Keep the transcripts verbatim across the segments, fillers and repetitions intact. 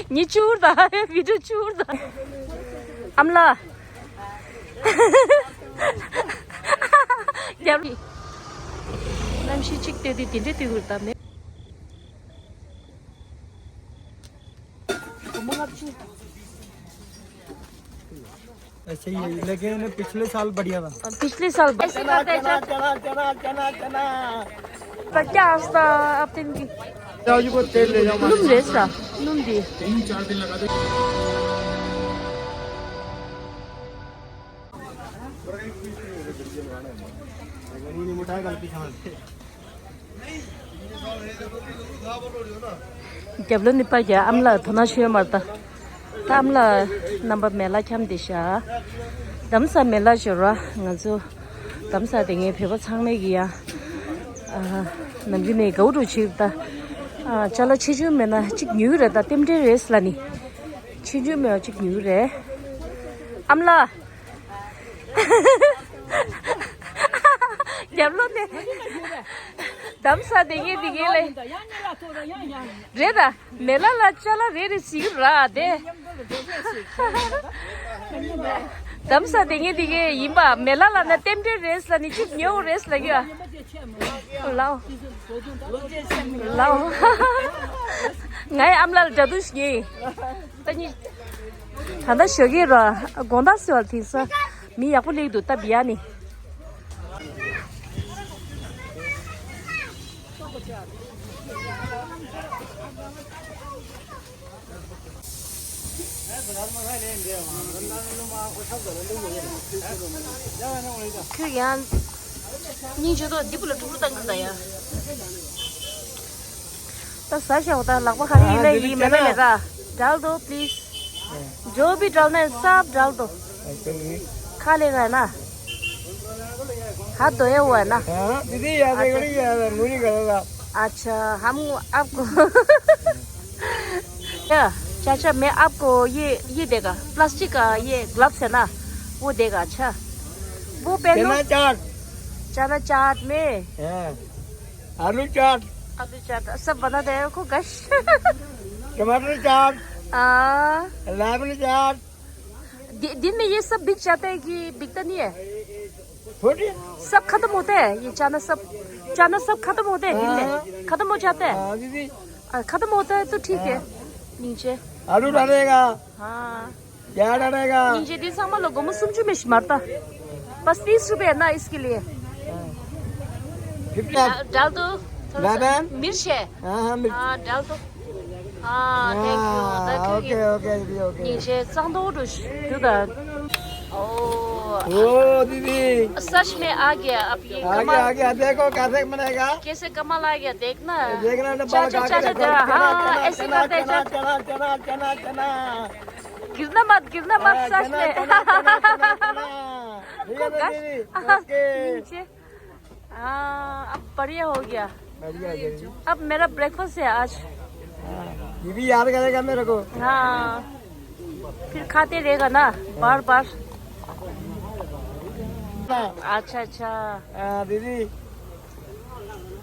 ཉི་ཆུར་དང་བི་ཌིའོ་ཆུར་དང་། ཨམ་ལགས། རྒྱབ། གནམ་གཤིས་གཅིག་ལྟོས་དུས་དེ་འདྲའི་དུས་འགོར་དམ་ནས། སྒོར་མོ་ལྔ་བཅུ། ऐसे ही है, लेकिन पिछले साल बढ़िया था। पिछले साल ऐसे करते हैं, चना, चना, चना, चना, चना। क्या हंसता आप दिन की? जाओ जी, को तेल ले जाओ। नुम दे सा, नुम दे। तीन चार दिन लगा दे। मिठाई गलती समझ। རྒྱབ་ལོ་ནི་པ་རྒྱ་ཨམ་ལགས་དོ་སྣང་ཞུ་ཡ་མར་ལྟ། ད་ཨམ་ལགས་རྣམ་པ་མེ་ལ་འཁྱམ་བསྡད་ཤག་དྷ་རམ་ས་མེ་ལ་ཞོར་བ་ང་ཚོ་དྷ་རམ་ས་དེ་ངའི་བོད་པ་ཚང་མས་ཀྱི་ཡ། ནམ་རྒྱུན་ནས་དགའ་བོ་འགྲོ་ཕྱིར་ད། ཅ་ལག་ཆེ་ཆུང་མེད་ན་གཅིག་ཉོས་རེད། ད་རྟེན་འབྲེལ་རེད་ལ་ནི། ཆེ་ཆུང་མེད་པ་གཅིག་ཉོས་རེད། ཨམ་ལགས། རྒྱབ་ལོ་ནས། དྷ་རམ་ས་དེ་ངས་དེ་ངས་ལས། རེད་ད། མེ་ལ་ལ་ཅ་ལག་རེ་རེ་ཟིག་ར་དེ། དྷ་རམ་ས་དེ་ངས་དེ་ངས་ཡིན་པ། མེ་ལ་ལ་ན་རྟེན་འབྲེལ་རེད་ལ་ནི་གཅིག་ཉོ་རེད་ལ་གི། ལའོ། ལའོ། ངའི་ཨམ་ལགས་ལ་འདྲ་འདུག་ཞིག་ངེས། ད་ནི། ད་ལྟ་ཞོགས་ཀས་ར་དགོང་དག་ཟེར་བ་དེང་སང་མི་ཡག་པོ་སླེབས་འདུག་ད་བི་ཡ་ནི། ཁྱོད་ཡང་སྙིང་རྗེ་དོ་འདི་པོ་ལ་ཕྲུ་གུ་བཏང་གི་ད་ཡ། ད་ཟ་བཞག་ད་ལག་པ་ག་རེ་ཡིན་ན་ཡིན། མེད་ན་མེད་ད། डाल दो प्लीज। जो भी डालना है सब डाल दो। खा लेगा ना। हाथ धोया हुआ है ना। हाँ, दीदी, याद है, अच्छा। बड़ी याद है, मुझे गलत है। अच्छा, हम आपको या, चाचा, मैं आपको ये, ये देगा, प्लास्टिक का ये ग्लव्स है ना, वो देगा। अच्छा, वो पहनो। चना चाट। चना चाट में। हाँ। आलू चाट। आलू चाट सब बना दे को गश। टमाटर चाट। हाँ। लेमन चाट। दि-, दिन में ये सब बिक जाता है कि बिकता नहीं है? थोड़ी। सब खत्म होता है ये चना सब? चना सब खत्म होता है दिन में? हाँ। खत्म हो जाता है? हाँ, दीदी। आ, खत्म होता है तो ठीक है। हाँ। नीचे। आलू डालेगा। हाँ। क्या डालेगा? नीचे दिन ཚང་མ་ལ་སྒོར་མོ་སུམ་ཅུ་མི་ཤི་མར་ད། बस तीस रुपए है ना इसके लिए। फिफ्टी। डाल दो थोड़ा सा। मैम। मिर्च है। हाँ, हाँ, मिर्च। हाँ, डाल दो। हाँ, thank you, हाँ, thank you। ओके, ओके, दीदी, ओके। नीचे ཚང་མ་འགྲོ་ཤི་དུ་ད། ओ। ओ, दीदी। सच में आ गया अब ये आ गया, कमाल। आ गया, देखो कैसे बनेगा। कैसे कमाल आ गया, देखना। देखना, डब्बा चाचा, लगा के चाचा, देखो। हाँ, चना, ऐसे चना, करते हैं, चना, चाचा। चना, चना, चना, चना। गिरना मत, गिरना मत, हाँ, सच में। चना, चना, चना, चना। ठीक है ना, गश। दीदी? ओके। नीचे। हाँ, अब बढ़िया हो गया। बढ़िया हो गया। अब मेरा ब्रेकफास्ट है आज। हाँ, ये भी याद करेगा मेरे को। हाँ, फिर खाते रहेगा ना, बार बार। हाँ। अच्छा, अच्छा। हाँ, दीदी।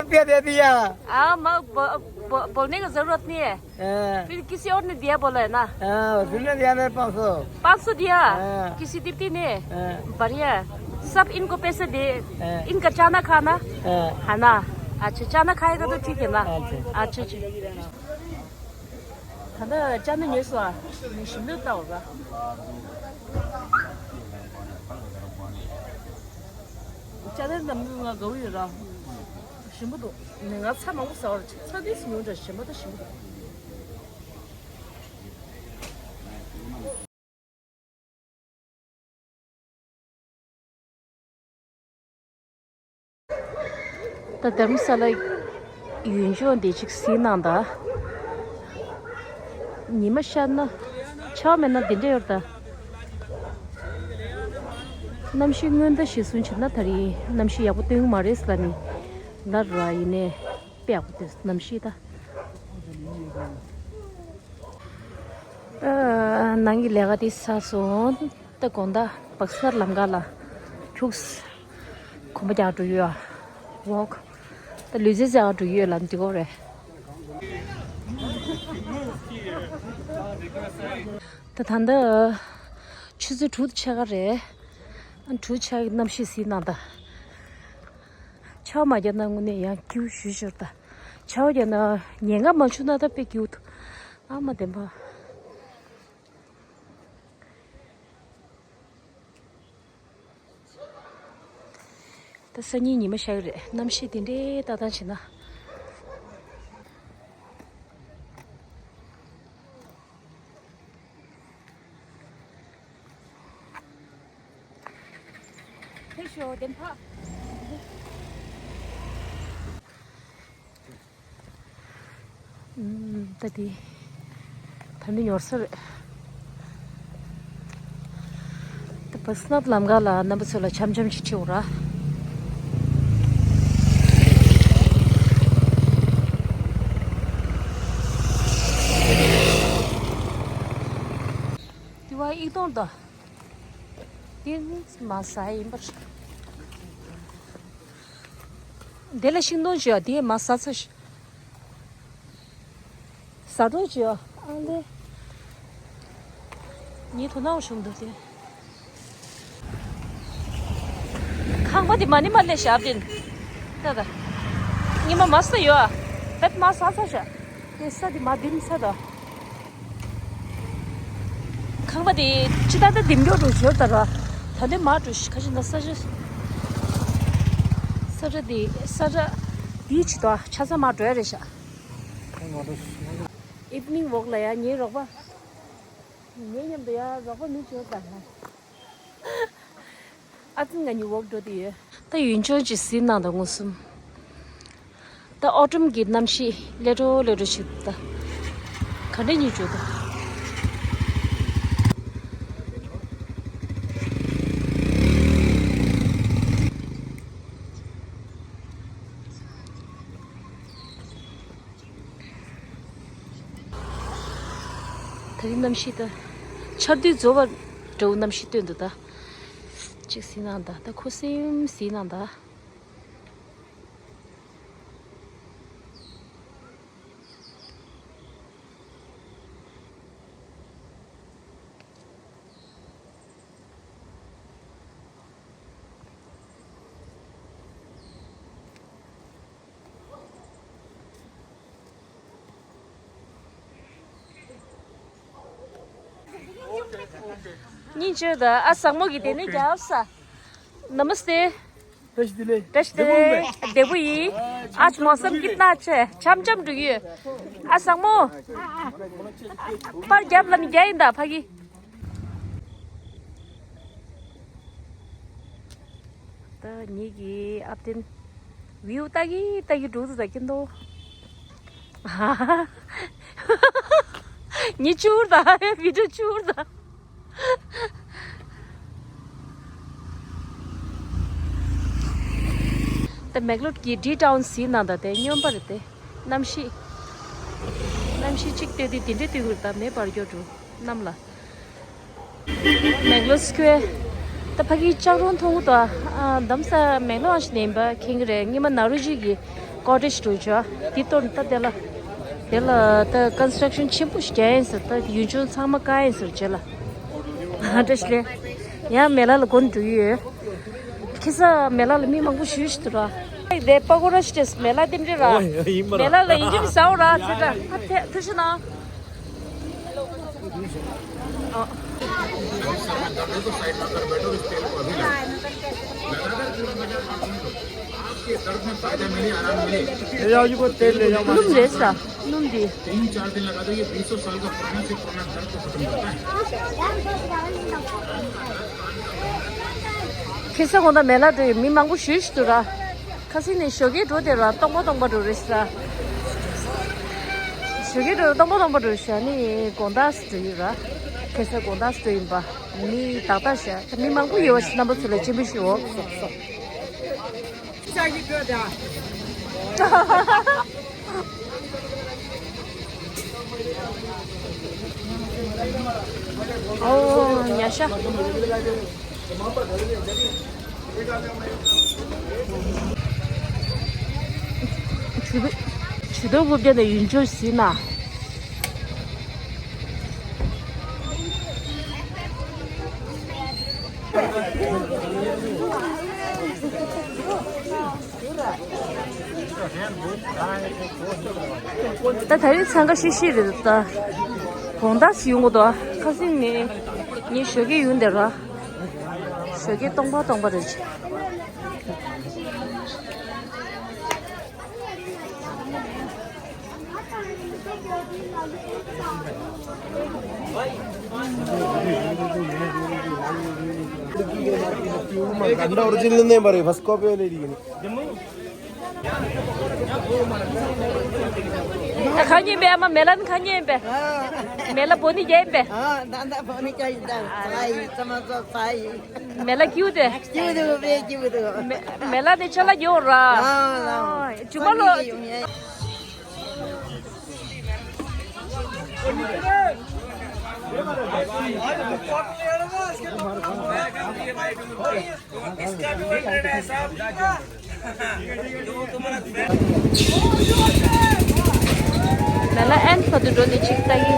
रुपया दे दिया। हाँ, मैं ब-, ब-, बोलने का जरूरत नहीं है। हाँ। फिर किसी और ने दिया बोला है ना? हाँ, उसने दिया मेरे पाँच सौ। पाँच सौ दिया? हाँ। किसी दीप्ति ने? हाँ। बढ़िया है। सब इनको पैसे दे। हाँ। इनका चाना खाना। हाँ। है ना? अच्छा, चाना खाएगा तो ठीक है ना? अच्छा। अच्छा, अच्छा। ད་ལྟ་ཅ་ན་ཉོས་སོང་ཨ། ནི་ཞིམ་པོ་ལྟ་བ། ཅ་ན་ནམ་རྒྱུན་ང་དགའ་བོ་ཡོད་ར། ཞིམ་པོ་འདུག་ནི་ང་ཚྭ་མང་པོ་ཟ་བར་ཚྭ་ཏིས་ཉུང་འདྲ། ཞིམ་པོ་ད་ཞིམ་པོ་འདུག་ད་དྷ་རམ་ས་ལ་ཡུལ་ལྗོངས་འདི་ཅིག་གཟིགས་གནང་ད། ཉི་མ་ཤར་ན་ཆར་མེད་ན་འདི་འདྲ་ཡོད་ད། གནམ་གཤིས་སྔོན་བརྡ་ཞིག་སུན་ཆེ་ན། ད་རིང་གནམ་གཤིས་ཡག་པོ་སྟོན་གྱི་མ་རེད་ལབ་ནི་ལབ་ར། ཡིན་ནའི་དཔེ་ཡག་པོ་འདུག་གནམ་གཤིས་ད། ཨ། ནང་གི་ལས་ཀ་དེ་ཚར་སོང་། ད་དགོང་དག་བག་སར་ལམ་ཁ་ལ་ཁྱུགས། གོམ་པ་རྒྱག་འགྲོ་ཡོད་ཨ། ཝོག་ད་ལུས་རྩལ་རྒྱག་འགྲོ་ཡོད་ལ་འདི་གོ་རེད། ད་ད་ལྟ་ཆུ་ཚོད་དྲུག་ཕྱེད་ཀ་རེད། དྲུག་ཕྱེད་ཀའི་གནམ་གཤིས་གཟིགས་གནང་དང་། ཆར་པ་མ་བརྒྱབ་ན་དངོས་གནས་ཡང་སྐྱིད་པོ་ཞེ་པོ་ཅིག་ཡོད་ད། ཆར་པ་བརྒྱབ་ན་ཉེན་ཁ་མ་བྱུང་ན་ད་དཔེ་སྐྱིད་པོ་འདུག་ཨ་མ་བདེན་པ། ད་སང་ཉིན་ཉི་མ་ཤར་གི་རེད། གནམ་གཤིས་དེ་འདྲའི་ལྟ་སྟངས་བྱས་ན། ཕེབས་ཤོག་བདེན་པ། ཨུམ། ད་དེ་ད་ནི་ཉོར་ས་རེད། ད་བ་སི་ནབ་ལམ་ཁ་ལ་རྣམ་པ་ཚོ་ལ་འཆམ་འཆམ་ཞིག་ཁྲིད་འོང་ར། དེ་བ་ཡིག་ཐོག་ད། དེ་མ་ཟ་ཡིན་པར། དེ་ལ་ཤིང་སྡོང་བྱོས། དེ་མ་ཟ་ཚར་ཤག་ཟ་འགྲོ་བྱོས། ཨ་ལེ། ངའི་དོ་སྣང་བྱུང་འདུག་སྟེ། ཁང་པ་དེ་མ་ནི་མ་ལས་ཞབས་དེ། ད་ད། ཉི་མ་མ་ཟ་ཡོད་ཨ། ད་མ་ཟ་ཚར་ཤག་དེ་ས་དེ་མ་དིམ་ས་ད། ཁང་པ་དེ་ཅི་ད་ད་དིམ་འགྲོ་འགྲོ་ཞོར་ད་ར། ད་དེ་མ་འགྲོ་ཤི་ཁ་ཤི་ན་ས་ཞི། ས་ར་དེ་ས་ར་དེའི་ཆེད་དུ་ཆ་ཚང་མ་འགྲོ་ཡ་རེད་ཤག་ཨིབ་ནིང་ཝོག་ལ་ཡ་ངའི་རོགས་པ། ངའི་མཉམ་དུ་ཡ་རོགས་པ་མི་བྱོས་ད། ཨ་ཙི་ང་གཉིས་ཝོག་འགྲོ་དེ་ཡོད། ད་ཡུལ་ལྗོངས་ཅིག་གཟིགས་གནང་དང་མངོན་སུམ། ད་ཨོ་ཊམ་གྱི་གནམ་གཤིས་སླེབས་འགྲོ་སླེབས་འགྲོ་བྱེད་འདུག་ད་ག་འདྲ་ཡིན་བརྗོད་འདུག་ད་རིང་གནམ་གཤིས་ད་ཆར་དུས་རྫོགས་པ་འདྲ་བོ་གནམ་གཤིས་སྟོན་འདུག་ད་ཅིག་གཟིགས་གནང་ད། ད་ཁུ་སིམ་གཟིགས་གནང་ད། སྙིང་རྗེ་ད། ཨ་བཟང་མོ་གི་དེ་ནས་རྒྱབ་ས། नमस्ते। བཀྲ་ཤིས་བདེ་ལེགས། བཀྲ་ཤིས་བདེ་ལེགས། བདེ་པོ་ཡིན། आज मौसम कितना अच्छा है। འཆམ་འཆམ་འགྲོ་གི་ཡོད། ཨ་བཟང་མོ། པར་རྒྱབ་ལ་ནི་རྒྱ་ཡིན་ད་ཕ་གི། ད་ངེད་ཀྱི་ཨབ་ཏན་བིའུ་ལྟ་གི་ལྟ་གི་འགྲོ་འདུག་ད་ཀྱི་འདུག་ཉི་ཆུར་ད་བི་ཌིའོ་ཆུར་ད། ད་མེག་ལོར་གྱི་ཌི་ཊའུན་གཟིགས་གནང་ད། དེ་སྨྱོན་པ་རེད་དེ། གནམ་གཤིས། གནམ་གཤིས་གཅིག་བལྟས་དུས་དེ་འདྲའི་དུས་འགོར་ད་མེ་འབར་རྒྱུ་འགྲོ་གནམ་ལ། མེག་ལོར་སྐོར། ད་ཕ་གི་ལྕགས་རོང་མཐོ་པོ་དང་། ཨ་འདམ་ས་མེག་ལོར་ཞིག་ནས་ཡིན་པ་མཁྱེན་གི་རེད། སྔོན་མ་ནཱ་རོ་ཇི་གི་ཀོ་ཊེཇ་འགྲོ་བྱ་དེ་གཏོར་ད་དེ་ལ། དེ་ལ་ད་ཀོན་སི་ཊྲག་ཤན་ཆེན་པོ་ཞིག་རྒྱག་ཡིན་ཟེར། ད་ཡུལ་ལྗོངས་ཚང་མ་བཀག་ཡིན་ཟེར་རྗེས་ལ། ཨ་བཀྲ་ཤིས་བདེ་ལེགས། ཡང་མེ་ལ་ལ་སྒོ་ནས་འགྲོ་གི་ཡོད། ཁ་སང་མེ་ལ་ལ་མི་མང་པོ་ཞེ་པོ་ཞིག་འདུག་ར། དེ་པ་ཀོ་ར་ཞིག་སྤྲད་སོང་། མེ་ལ་ལྡེམ་རེད་ར། ཨོ་ཡིན་པ་ར། མེ་ལ་ལ་ཡིན་གཅིག་མིན་ཟ་འོ་ར་ཚེ་ཁྲ། ཨ་ཐེ་ཐུགས་རྗེ་གནང་། ཨོ། ཡ་ཡུ་གོ་དེ་ལེ་ཡ་མ། སྣུམ་རེད་ས། སྣུམ་འདི། तीन चार दिन लगा दो, ये बीसों साल का पुराना से पुराना दर्द को खत्म करता है। ཁ་སང་དགོང་དག་མེ་ལ་འགྲོ་ཡི་མི་མང་པོ་ཞེ་པོ་ཞིག་འདུག་ར། ཁ་སང་ནས་ཞོགས་ཀས་འགྲོ་དེ་ར་སྟོང་པ་སྟོང་པ་འགྲོ་རེད་ས། ཞོགས་ཀས་འགྲོ་སྟོང་པ་སྟོང་པ་འགྲོ་རེད་ས། ནི་དགོང་དག་སུ་འགྲོ་ཡི་ར། ཁ་སང་དགོང་དག་སུ་འགྲོ་ཡིན་པ། མི་ཏག་ཏག་ཤ། མི་མང་པོ་ཡོད་པ་ཞིག་རྣམ་པ་ཚོ་ལ་སྤྱན་འབུལ་ཞུ་འོ། སོག་སོག་ཨོ་ཉ་ཤ། ཆུ་བེ་ ཇུས་གཏོགས་དབུ་བརྒྱ་ནས་ཡུན་ཆོད་ཟིན་ན། ད་ད་རིང་འཚང་ཁ་ཤིག་ཤིག་རེད་ད། དགོང་དག་ཞིག་ཡོང་གི་འདུག་ཁ་སང་ནས་ངས་ཞོགས་ཀས་ཡོང་བསྡད་ར། ཞོགས་ཀས་སྟོང་པ་སྟོང་པ་རེད། गंदा ओरिजिनल नहीं भरे, फर्स्ट कॉपी वाले लिए। ཁ་ཉན་པས། ཨ་མ་མེ་ལ་ནི་ཁ་ཉན་པས། མེ་ལ་བོ་ནི་རྒྱན་པས། ཨ་ད་ད་བོ་ནི་ཅ་ཡི་ད་ཚ་ཡི་ཚ་མ་ཚ་ཚ་ཡི། མེ་ལ་ཀྱུ་དེ། ཀྱུ་དུ་བེ་ཀྱུ་དུ། མེ་མེ་ལ་ནི་ཆ་ལ་ཡོང་ར། ཨ་ཨ་ཅུ་མ་ལོ། ང་ལ་ཨན་བར་དུ་འགྲོ་ནས་ཅིག་ལྟ་གི།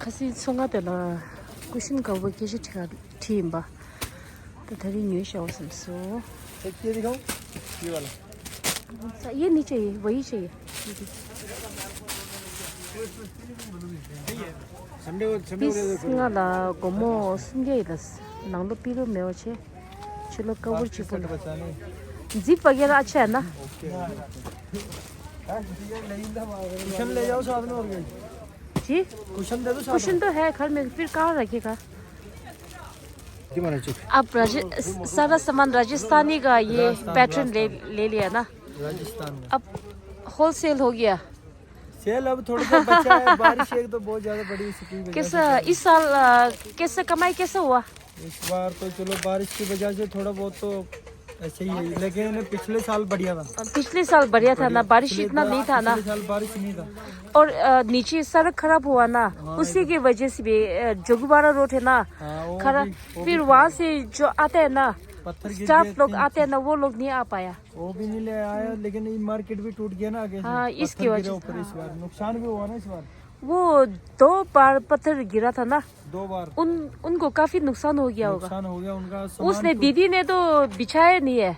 ཁ་སང་མཚོ་རྔ་དེ་ལ་ཀུ་ཤུན་དཀར་པོ་སྐད་ཆ་དྲིས་དྲིས་ཡིན་པ། ད་ད་རིང་ཉོས་བཞག་པ་བསམ་སོང་། ये नहीं चाहिए, वही चाहिए। ཏིས་ང་ལ་སྒོར་མོ་སུམ་བརྒྱ་ཡིན་ལ། ནང་ལོ་པི་ལོ་མེད་པ་བྱས། ཕྱི་ལོ་ཀ་བུར་གཅིག་པོ་ལ། ཛིབ་ཝ་གེ་ར་ཨ་ཆ་ཧེ་ན། कुशन ले जाओ साथ में, और क्या। जी? कुशन दे दो साथ में। कुशन तो है घर में, फिर कहाँ रखेगा? जी महाराज जी। अब राज-, सारा सामान राजस्थानी का ये राजस्थान, पैटर्न ले, राजस्थान। ले लिया ना? राजस्थान में। अब होलसेल हो गया। सेल अब थोड़ा सा बचा है, बारिश एक तो बहुत ज्यादा पड़ी, उसकी वजह से कैसा, इस साल, अ, कैसा कमाई कैसा हुआ? इस बार तो चलो बारिश की वजह से थोड़ा बहुत तो ऐसे ही है, लेकिन पिछले साल बढ़िया था। पिछले साल बढ़िया था ना, बढ़िया, बारिश पिछले इतना साल, नहीं था ना। पिछले साल बारिश नहीं था। और, अ, नीचे सड़क खराब हुआ ना, हाँ, उसी की वजह से भी, अ, जोगीबारा रोड है ना, हाँ, वो खराब। भी, वो फिर भी वहाँ खराब। से जो आता है ना, पत्थर गिर स्टाफ गए लोग थे। आते हैं ना, वो लोग नहीं आ पाया। वो भी नहीं ले आया, लेकिन ये मार्केट भी टूट गया ना आगे से। हाँ, इसकी पत्थर गिरे वजह से, ऊपर इस हाँ। बार, नुकसान भी हुआ ना इस बार। वो दो बार पत्थर गिरा था ना, दो बार। उन, उनको काफी नुकसान हो गया होगा। नुकसान हो गया उनका, सामान उसने, टूट दीदी ने तो बिछाया नहीं है,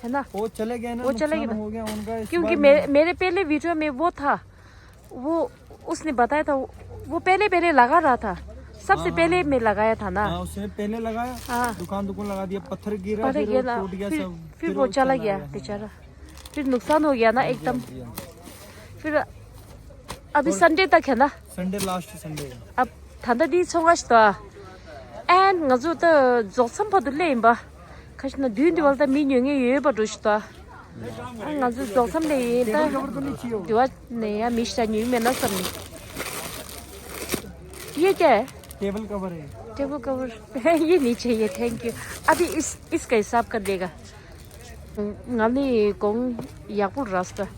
है ना? वो चले गए ना, वो चले गए नुकसान ना। हो गया उनका इस क्योंकि बार मेरे, में। मेरे पहले वीडियो में वो था, वो, उसने बताया था, वो, वो पहले, पहले लगा रहा था, सबसे हाँ, पहले हाँ। मैं लगाया था ना। हाँ, उसने पहले लगाया, हाँ। दुकान, दुकान लगा दिया, पत्थर गिरा, पत्थर फिर वो गिरा, टूट गया फिर, सब, फिर फिर वो वो चला चला गया गया, हाँ। बेचारा। फिर नुकसान हो गया ना हाँ जी, एकदम। हाँ जी, हाँ जी। फिर अभी और संडे तक है ना? संडे, लास्ट संडे है। अब ད་ལྟ་འདི་ཚོང་ཁང་ཞིག་ཏུ། ཨན་ང་ཚོ་ད་རྫོགས་མཚམས་བར་དུ་སླེབས་ཡིན་པ། ཁ་ཤས་ན་མདུན་དེ་བར་ད་མི་ཉོ་མཁན་ཡོད་པ་འགྲོ་ཞིག་ཏུ། ཨ་ང་ཚོ་རྫོགས་མཚམས་སླེབས་ཡིན་ད། དེ་བ་ནས་ཡང་མི་ཞིག་ད་ཉོ་མེད་ན་བསམ་ནས། ये क्या है? टेबल कवर है। Table cover. ये नहीं चाहिए, थैंक यू। अभी इस, इसका हिसाब कर देगा। ང་ནི་གོང་ཡག་པོ་རག་སོང་།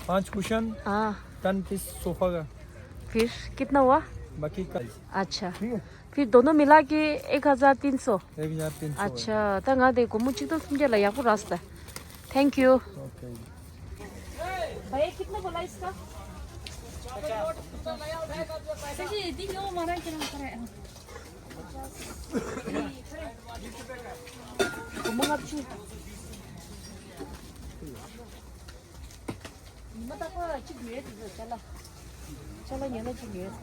पांच कुशन, हाँ। टेन पीस सोफा का। फिर कितना हुआ? बाकी का। अच्छा। ठीक है। फिर दोनों मिला के एक हजार तीन सौ। एक हजार तीन सौ। अच्छा, तो ང་དེ་སྒོར་མོ་གཅིག་སྟོང་སུམ་བརྒྱ་ལ་ཡག་པོ་རག་སོང་། थैंक यू। ओके। भैया कितना बोला इसका? सर जी, दी जो हमारा इतना करे। སྒོར་མོ་ལྔ་བཅུ། ཉི་མ་རྟག་པར་གཅིག་ཉོས་འདུག་ཅ་ལག་ཅ་ལག་ཉོས་ན་གཅིག་ཉོས།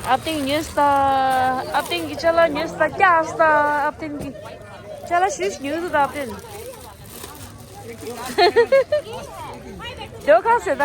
ཨ་བསྟན་ཉོས་སོང་། ཨ་བསྟན་གྱིས་ཅ་ལག་ཉོས་སོང་། སྐྱག་སོང་། ཨ་བསྟན་གྱིས་ཅ་ལག་ཞེ་པོ་ཉོས་འདུག་ཨ་བསྟན། དེ་ག་ཟེར་ད།